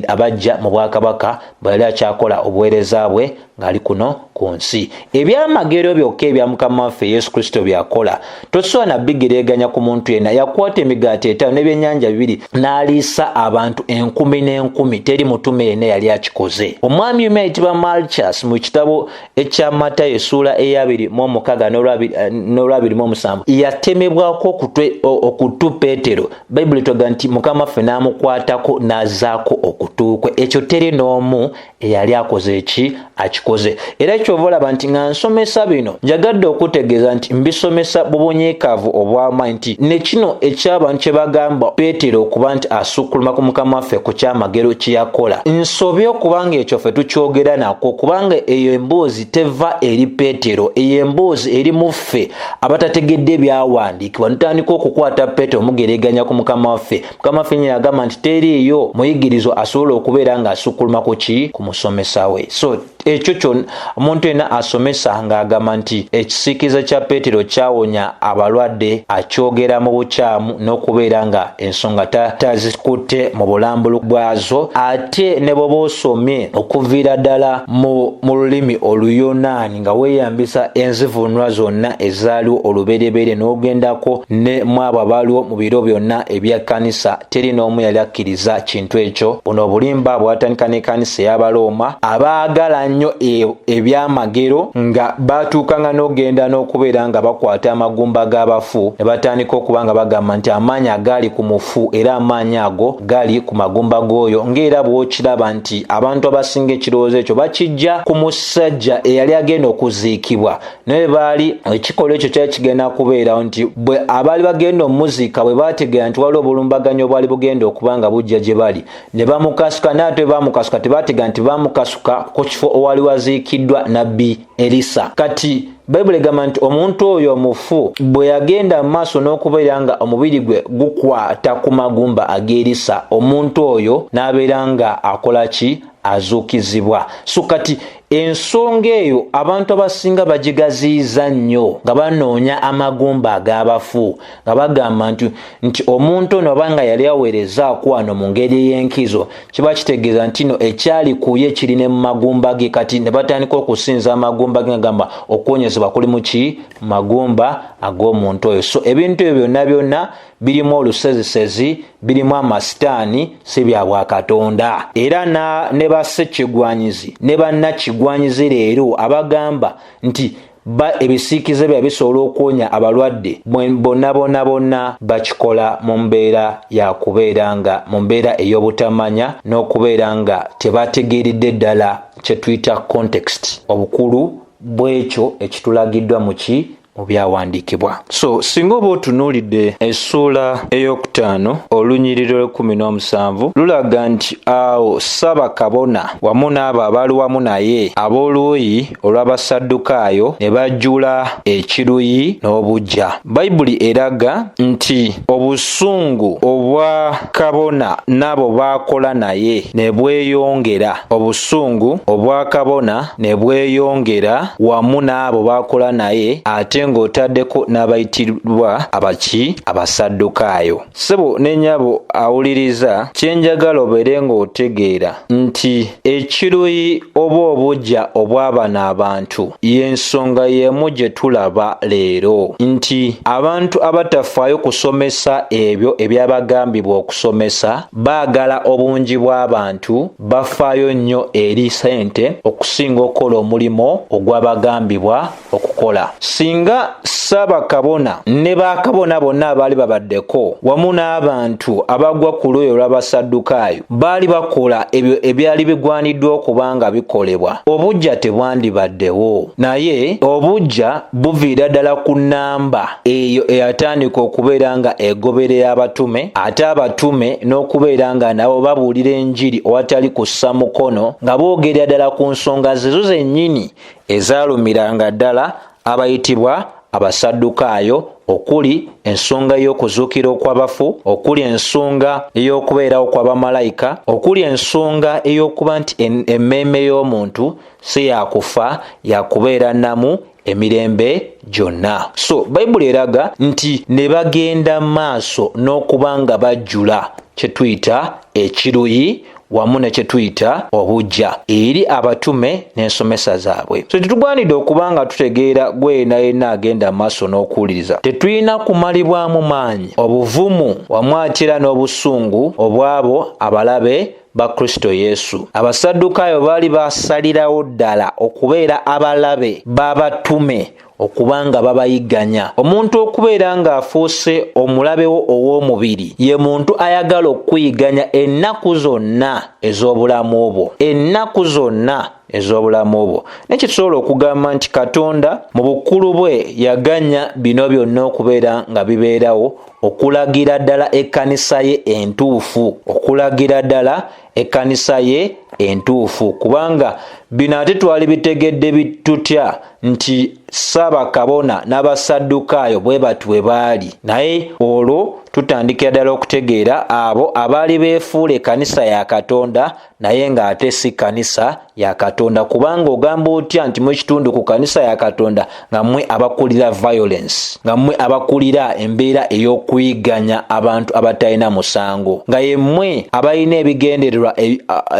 abajja mu bwakabaka bwe yali akyakola obuweereza bwe ng'ali kuno ku nsi. Ebyamagero byokka ebya Mukama waffe Yesu Kristo byakola tosobola na bigereeganya ku muntu yenna. Yakwata emigaati etaano n'ebyennyanja bibiri n'aliisa abantu enkumi n'enkumi, teri mutume yenna yali akikoze. Omwami omu ayitibwa Malchus mu kitabo ekya Matayo essuula eyabiri mu omukaga n'olwabiri mu omusanvu yatemebwako okutu Peetero. Bayibuli etwaga nti Mukama waffe n'amukwatako n'azaako okutu kwe. Ekyo teri n'omu eyali akoze eki akikoze. Era kyova olaba nti nga nsomesa bino njagadde okutegeeza nti mbisomesa bubunyiikavu obw'amaanyi nti ne kino eky'abantu kye bagamba Peetero okuba nti asukkuluma ku Mukama waffe ku kyamagero kye yakola, nsobi okuba nga ekyo ffe tukyogera nako, kubanga eyo emboozi teva eri Peetero, eyo emboozi eri mu ffe abatategedde byawandiikibwa. Ntandika okukwata Peetero mugereeganya ku Mukama waffe. Mukama waffe nyini agamba nti teriiyo muyigirizwa asobola okubeera ng'asukkuluma ku ki? Ku musomesa we. So ekyo kyonna omuntu yenna asomesa ng'agamba nti ekisiikirize kya Peetero kyawonya abalwadde akyogera mu bukyamu n'okubeera nga ensonga tazikutte mu bulambulu bwazo. Ate ne bw'oba osomye okuviira ddala mu lulimi Oluyonaani nga weeyambisa enzivuunula zonna ezaaliwo olubereberye n'ogendako ne mu abo abaaliwo mu biro byonna eby'ekkanisa, teri n'omu yali akkiriza kintu ekyo. Buno obulimba bwatandika n'ekkanisa ey'Abalooma abaagala nnyo ebyamagero, nga baatuukanga n'okugenda n'okubeera nga bakwata amagumba g'abafu ne batandika okuba nga bagamba nti amaanyi agaali ku mufu era amaanyi ago gali ku magumba g'oyo, ng'era bw'okiraba nti abantu abasinga ekirowoozo ekyo bakijja ku musajja eyali agenda okuziikibwa. Naye baali ekikolwa ekyo kyali kigenda kubeerawo nti bwe abaali bagenda omuziika bwe baategeera nti waliwo obulumbaganyi obwali bugenda okuba nga bujja gye bali ne bamukasuka, naye ate bamukasuka tebaategeera nti bamukasuka ku kifo owali waziikiddwa nabbi Erisa. Kati Bayibuli egamba nti omuntu oyo omufu bwe yagenda mu maaso n'okubeera nga omubiri gwe gukwata ku magumba ag'Erisa, omuntu oyo n'abeera nga akola ki? Azuukizibwa. So kati ensonga eyo abantu abasinga bagigaziyiza nnyo nga banoonya amagumba ag'abafu, nga bagamba nti omuntu ono aba nga yali aweerezaako wano mu ngeri ey'enkizo, kiba kitegeeza nti no ekyali ku ye kiri ne mu magumba ge. Kati ne batandika okusinza amagumba ge nga gamba okuwonyezebwa kuli mu ki? Magumba ag'omuntu oyo. So ebintu ebyo byonna byonna birimu olusezisezi, birimu amasitaani, si bya bwakatonda. Era ne bassekigwanyizi ne bannakigwanyizi leero abagamba nti ebisiikize bya bisobola okuwonya abalwadde bonna bonna bonna bakikola mu mbeera ya kubeera nga mu mbeera ey'obutamanya n'okubeera nga tebategeeredde ddala kye tuyita context, obukulu bw'ekyo ekitulagiddwa mu ki? Mu byawandiikibwa. So singa oba otunuulidde essuula ey'okutaano olunyiriri olw'ekkumi n'omusanvu lulaga nti awo Ssaabakabona wamu n'abo abaali wamu naye ab'oluuyi olw'Abasaddukaayo ne bajjula ekiruyi n'obuggya. Bayibuli eraga nti obusungu obwa kabona n'abo b'akola naye ne bweyongera. Obusungu obwa kabona ne bweyongera wamu n'abo b'akola naye ate ng'otaddeko n'abayitibwa abaki Abasaddukaayo. Ssebo ne nnyabo awuliriza, kye njagala obeere ng'otegeera nti ekiruyi oba obuggya obwa bano abantu y'ensonga y'emu gye tulaba leero nti abantu abatafaayo kusomesa ebyo ebyabagambibwa okusomesa baagala obungi bw'abantu, bafaayo nnyo eri ssente okusinga okukola omulimu ogwabagambibwa okukola. Singa ssaabakabona ne bakabona bonna abaali babaddeko wamu n'abantu abagwa ku luuyi olw'Abasaddukaayo baali bakola ebyo ebyali bigwaniddwa okuba nga bikolebwa, obuggya tebwandibaddewo. Naye obuggya buviira ddala ku nnamba eyo eyatandika okubeera nga egoberera abatume, ate abatume n'okubeera nga nabo babuulira enjiri owatali kussa mukono, nga boogerera ddala ku nsonga zezo zennyini ezaalumiranga ddala abayitibwa Abasaddukaayo, okuli ensonga ey'okuzuukira okw'abafu, okuli ensonga ey'okubeerawo kwa bamalayika, okuli ensonga ey'okuba nti emmeeme y'omuntu si yakufa, yakubeera nnamu emirembe gyonna. So Bayibuli eraga nti ne bagenda maaso n'okuba nga bajjula kye tuyita ekiruyi wamu ne kye tuyita obuggya eri abatume n'ensomesa zaabwe. So tetugwanidde okuba nga tutegeera gwe yenna yenna agenda maaso n'okuwuliriza. Tetulina kumalibwamu maanyi, obuvumu wamu ate era n'obusungu obw'abo abalabe ba Kristo Yesu. Abasaddukaayo baali basalirawo ddala okubeera abalabe b'abatume okuba nga babayigganya. Omuntu okubeera ng'afuuse omulabe wo ow'omubiri ye muntu ayagala okukuyigganya ennaku zonna ez'obulamu bwo, ennaku zonna ez'obulamu bwo. Naye kyetusobola okugamba nti Katonda mu bukulu bwe yaganya bino byonna okubeera nga bibeerawo okulagira ddala ekkanisa ye entuufu, okulagira ddala ekkanisa ye entuufu, kubanga bino ate twali bitegedde tutya nti ssaabakabona n'Abasaddukaayo bwe bati bwe baali? Naye olwo tutandikira ddala okutegeera abo abaali beefuula ekkanisa ya Katonda naye ng'ate si kkanisa ya Katonda, kubanga ogamba otya nti mwe kitundu ku kkanisa ya Katonda nga mmwe abakulira violence, nga mmwe abakulira embeera ey'okuyigganya abantu abatalina musango, nga ye mmwe abalina ebigendererwa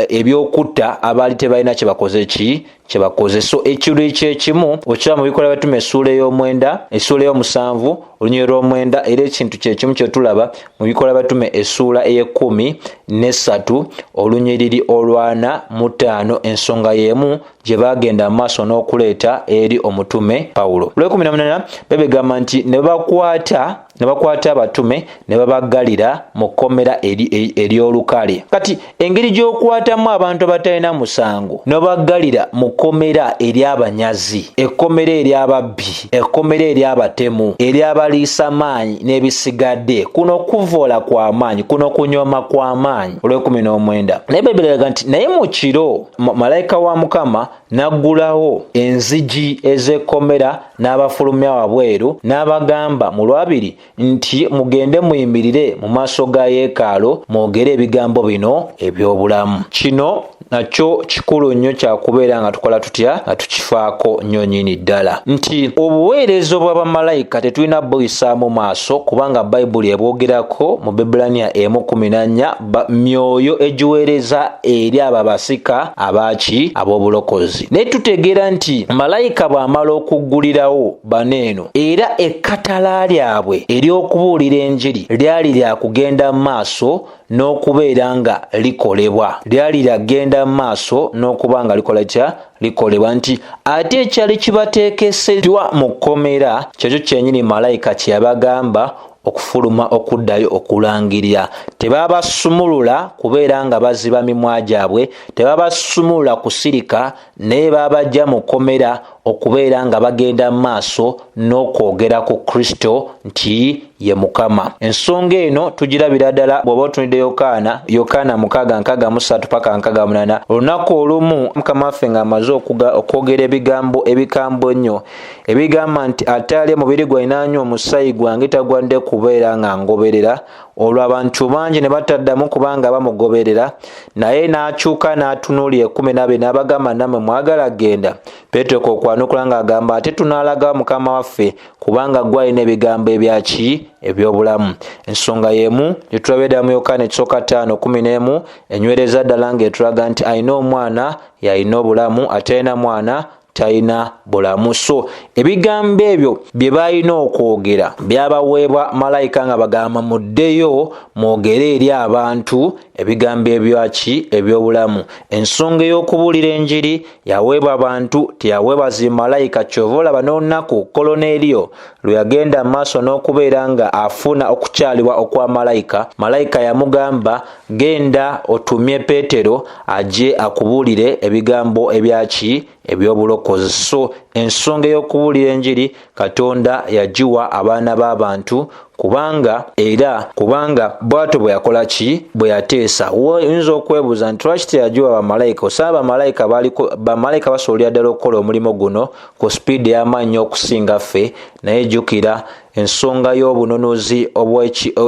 eby'okutta abaali tebalina kye bakoze ki kye bakoze. So ekiruyi kye kimu okiraba mu Bikolwa by'Abatume essuula ey'omwenda, essuula ey'omusanvu olunyiriri lw'omwenda, era ekintu kye kimu kye tulaba mu Bikolwa by'Abatume essuula ey'ekkumi n'essatu olunyiriri olwana mu ttaano, ensonga y'emu gye baagenda mu maaso n'okuleeta eri omutume Pawulo. Olw'ekumi na munaana bebegamba nti ne bakwata ne bakwata abatume ne babaggalira mu kkomera ery'olukale. Kati engeri gy'okwatamu abantu abatalina musango n'obaggalira mu kkomera ery'abanyazi, ekkomera ery'ababbi, ekkomera ery'abatemu, ery'abaliisa maanyi n'ebisigadde, kuno kuvoola kwa maanyi, kuno kunyooma kwa maanyi. Olw'ekumi n'omwenda naye Bayibuli eraga nti naye mu kiro malayika wa Mukama n'aggulawo enzigi ez'ekkomera n'abafulumya wabweru, n'abagamba mu lwabiri nti, Mugende muyimirire mu maaso ga yeekaalo mwogere ebigambo bino eby'obulamu. Kino nakyo kikulu nnyo kya kubeera nga tukola tutya nga tukifaako nnyo nnyini ddala nti obuweereza obwa bamalayika tetulina buyisaamu maaso, kubanga Bayibuli ebwogerako mu Bebbulaniya emu kkumi na nnya, myoyo egiweereza eri abo abasika abaaki ab'obulokozi. Naye tutegeera nti malayika bw'amala okuggulirawo bano eno, era ekkatala lyabwe ery'okubuulira enjiri lyali lya kugenda mu maaso n'okubeera nga likolebwa, lyali lya kugenda mu maaso n'okuba nga likola kya likolebwa, nti ate ekyali kibateekeseddwa mu kkomera kyekyo kyennyini malayika kye yabagamba okufuluma okuddayo okulangirira. Tebabasumulula kubeera nga baziba mimwa gyabwe, tebabasumulula kusirika, naye babajja mu kkomera okubeera nga bagenda mu maaso n'okwogera ku Kristo nti ye Mukama. Ensonga eno tugirabira ddala bw'oba otunulidde Yokaana, Yokaana mukaaga nkaaga mu ssatu paka nkaaga munaana. Olunaku olumu Mukama waffe ng'amaze okwogera ebigambo ebikambwe ennyo ebigamba nti ataalya mubiri gwange n'anywa omusaayi gwange tagwanidde kubeera nga ngoberera. Olwo abantu bangi ne bataddamu kubanga bamugoberera. Naye n'akyuka n'atunuulira 12 n'abagamba, nammwe mwagala genda? Peetero kwe kwanukula ng'agamba, ate tunaalaga Mukama waffe, kubanga ggwe alina ebigambo ebyaki eby'obulamu. Ensonga y'emu gye tulabye ddala mu Yokaana ekisooka 5:11 enywereza ddala ng'etulaga nti alina omwana y'alina obulamu, atalina mwana talina bulamu. So ebigambo ebyo bye balina okwogera byabaweebwa malayika nga bagamba muddeyo mwogere eri abantu ebigambo ebyaki eby'obulamu. Ensonga ey'okubuulira enjiri yaweebwa abantu, teyaweebwa zi malayika. Kyova olaba n'olunaku Koloneeriyo lwe yagenda mu maaso n'okubeera nga afuna okukyalibwa okwa malayika, malayika yamugamba genda otumye Peetero ajje akubuulire ebigambo ebyaki eby'obulokozi. So ensonga ey'okubuulira enjiri Katonda yagiwa abaana b'abantu, kubanga era kubanga bw'atyo bwe yakola ki bwe yateesa. Oyinza okwebuuza nti lwaki teyagiwa bamalayika? Osaba bamalayika baliko, bamalayika basobolera ddala okukola omulimu guno ku sipiidi ey'amaanyi okusinga ffe, naye jjukira ensonga y'obununuzi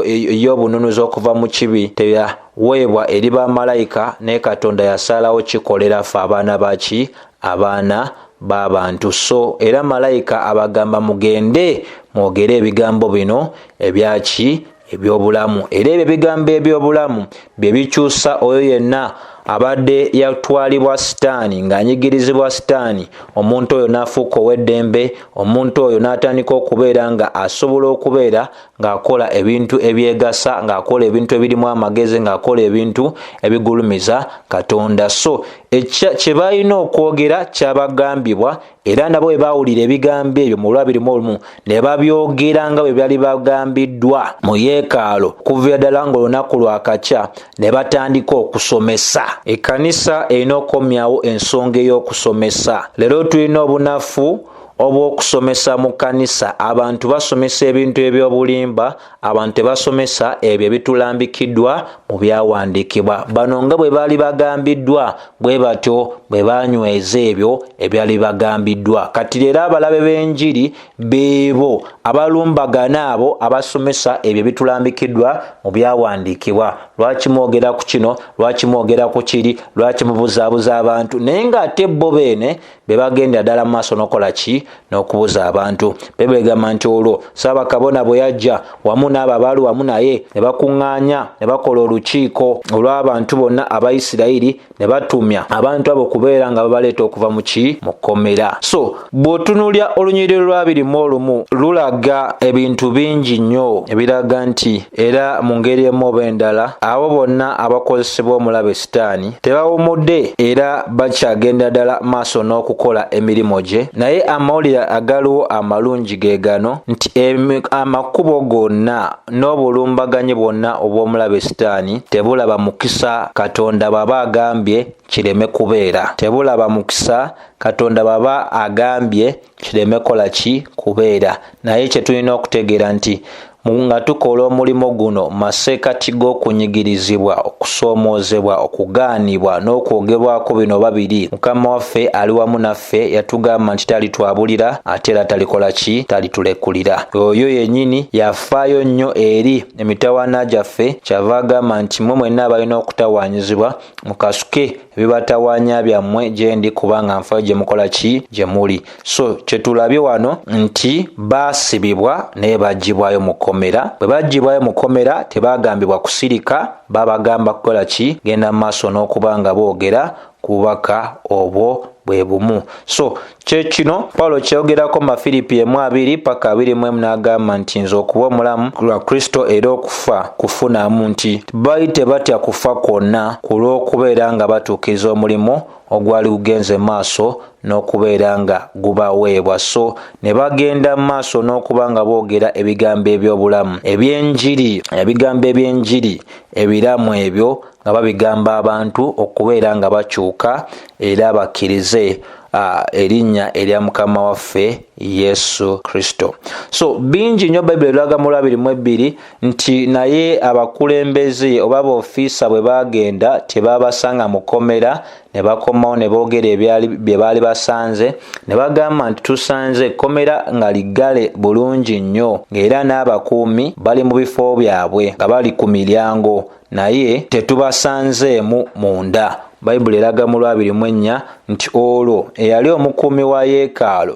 ey'obununuzi okuva mu kibi teyaweebwa eri bamalayika, naye Katonda yasalawo kikolera ffe abaana baki abaana b'abantu. So era malayika abagamba mugende mwogere ebigambo bino ebyaki eby'obulamu. Era ebyo ebigambo eby'obulamu bye bikyusa oyo yenna abadde yatwalibwa sitaani ng'anyigirizibwa sitaani, omuntu oyo n'afuuka ow'eddembe, omuntu oyo n'atandika okubeera nga asobola okubeera ng'akola ebintu ebyegasa, ng'akola ebintu ebirimu amagezi, ng'akola ebintu ebigulumiza Katonda. So kye balina okwogera kyabagambibwa, era nabo bwe baawulira ebigambo ebyo mu lwabiri mu olumu ne babyogera nga bwe byali bagambiddwa mu yeekaalo okuviira ddala ng'olunaku lwakakya, ne batandika okusomesa. Ekkanisa erina okukomyawo ensonga ey'okusomesa. Leero tulina obunafu obw'okusomesa mu kkanisa. Abantu basomesa ebintu eby'obulimba, abantu tebasomesa ebyo ebitulambikiddwa mu byawandiikibwa. Bano nga bwe baali bagambiddwa bwe batyo bwe banyweza ebyo ebyali bagambiddwa. Kati leero abalabe b'enjiri beebo abalumbagana abo abasomesa ebyo ebitulambikiddwa mu byawandiikibwa. Lwaki mwogera ku kino? Lwaki mwogera ku kiri? Lwaki mubuzaabuza abantu? Naye ng'ate bo beene be bagenda ddala mu maaso n'okukola ki n'okubuza abantu. Bayibuli egamba nti olwo Ssaabakabona bwe yajja wamu n'abo abaali wamu naye ne bakuŋŋaanya ne bakola olukiiko olw'abantu bonna aba Isirayiri ne batumya abantu abo okubeera nga babaleeta okuva mu ki mu kkomera. So bw'otunuulira olunyiriri lw'abiri mu olumu lulaga ebintu bingi nnyo ebiraga nti era mu ngeri emu oba endala abo bonna abakozesebwa omulabe Sitaani tebawumudde era bakyagenda ddala maaso n'okukola emirimu gye. Naye amawulire agaliwo amalungi ge gano nti amakubo gonna n'obulumbaganyi bwonna obw'omulabe Sitaani tebulaba mukisa Katonda bw'aba agambye kireme kubeera. Tebulaba mukisa Katonda bw'aba agambye kireme kola ki kubeera. Naye kye tulina okutegeera nti nga tukola omulimu guno masekkati g'okunyigirizibwa, okusoomoozebwa, okugaanibwa n'okwogerwako bino babiri, Mukama waffe ali wamu naffe. Yatugamba nti talitwabulira ate era talikola ki talitulekulira. Oyo yennyini yafaayo nnyo eri emitawaana gyaffe, kyava agamba nti mmwe mwenna abalina okutawaanyizibwa mukasuke ebibatawaanya byammwe gye ndi, kubanga nfaayo gye mukola ki gye muli. So kye tulabye wano nti baasibibwa naye baggyibwayo mu kkomera. Bwe baggyibwayo mu kkomera tebaagambibwa kusirika, babagamba kukola ki genda mu maaso n'okuba nga boogera ku bubaka obwo bwe bumu. So kye kino Pawulo kyeyogerako mu Bafiripi 1:20 paka 21 n'agamba nti nze okuba omulamu lwa Kristo era okufa kufunamu, nti baali tebatya kufa kwonna ku lw'okubeera nga batuukiriza omulimu ogwali gugenze maaso n'okubeera nga gubaweebwa. So ne bagenda mu maaso n'okuba nga boogera ebigambo eby'obulamu eby'enjiri, ebigambo eby'enjiri ebiramu ebyo nga babigamba abantu okubeera nga bakyuka era bakkirize erinnya erya Mukama waffe Yesu Kristo. So bingi nnyo Bayibuli eraga mu 22 nti naye abakulembeze oba boofiisa bwe baagenda tebabasanga mu kkomera, ne bakomawo ne boogera bye baali basanze, ne bagamba nti tusanze ekkomera nga liggale bulungi nnyo, ng'era n'abakuumi bali mu bifo byabwe nga bali ku miryango, naye tetubasanzeemu munda. Bayibuli eraga mu 24 nti olwo eyali omukuumi wa yeekaalu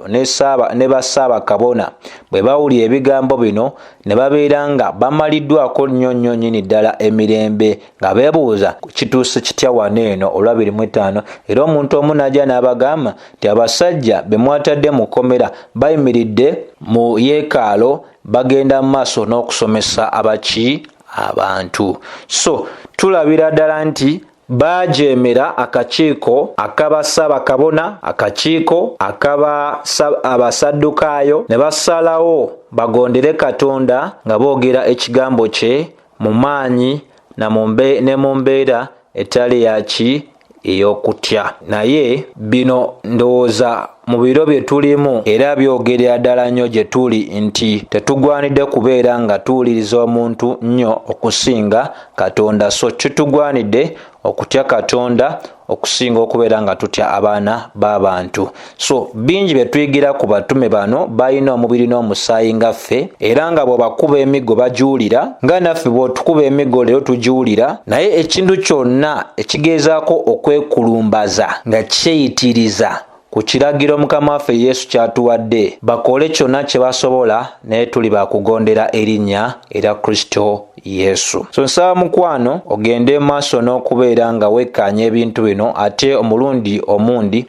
ne bassaabakabona bwe bawulira ebigambo bino ne babeera nga bamaliddwako nnyo nnyo nnyini ddala emirembe, nga beebuuza kituuse kitya wano eno. Olwa 25, era omuntu omu n'ajja n'abagamba nti abasajja be mwatadde mu kkomera bayimiridde mu yeekaalo bagenda mu maaso n'okusomesa abaki abantu. So tulabira ddala nti baajeemera akakiiko ak'abassaabakabona, akakiiko ak'abasaddukaayo, ne basalawo bagondere Katonda nga boogera ekigambo kye mu maanyi ne mu mbeera etali yaki ey'okutya. Naye bino ndowooza mu biro bye tulimu era byogerera ddala nnyo gye tuli nti tetugwanidde kubeera nga tuwuliriza omuntu nnyo okusinga Katonda. So kitugwanidde okutya Katonda okusinga okubeera nga tutya abaana b'abantu. So bingi bye tuyigira ku batume bano. Balina omubiri n'omusaayi nga ffe, era nga bw'obakuba emiggo bagiwulira, nga naffe bw'otukuba emiggo leero tugiwulira. Naye ekintu kyonna ekigezaako okwekulumbaza nga kyeyitiriza ku kiragiro Mukama waffe Yesu ky'atuwadde, bakole kyonna kye basobola, naye tuli bakugondera erinnya erya Kristo Yesu. So nsaba mukwano ogende maaso n'okubeera nga wekkaanya ebintu bino, ate omulundi omundi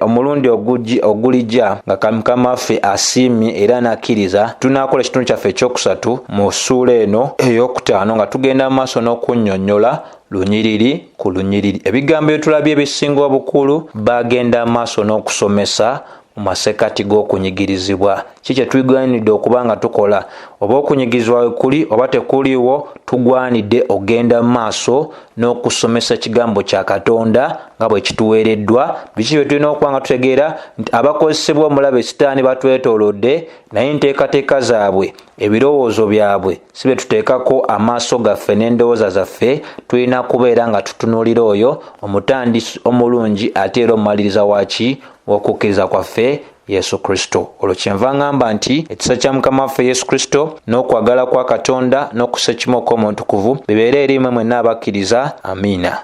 omulundi ogulijja nga Mukama waffe asiimye era n'akkiriza, tunaakola ekitundu kyaffe ekyokusatu mu ssuula eno eyokutaano nga tugenda maaso n'okunnyonnyola lunyiriri ku lunyiriri ebigambo byetulabye ebisinga obukulu. Bagenda maaso n'okusomesa mu masekati g'okunyigirizibwa. Ki kye tugwanidde okuba nga tukola? Oba okunyigirizibwa we kuli oba tekuliiwo, tugwanidde ogenda maaso n'okusomesa ekigambo kya Katonda nga bwe kituweereddwa. Biki bye tulina okuba nga tutegeera? Nti abakozesebwa omulabe Sitaani batwetoolodde, naye enteekateeka zaabwe, ebirowoozo byabwe si bye tuteekako amaaso gaffe n'endowooza zaffe. Tulina kubeera nga tutunuulira oyo omutandisi omulungi ate era omumaliriza waki w'okukkiriza kwaffe, Yesu Kristo. Olwo kyenva ngamba nti ekisa kya Mukama waffe Yesu Kristo n'okwagala kwa Katonda n'okussa ekimu okw'Omutukuvu bibeere eri mmwe mwenna abakkiriza. Amiina.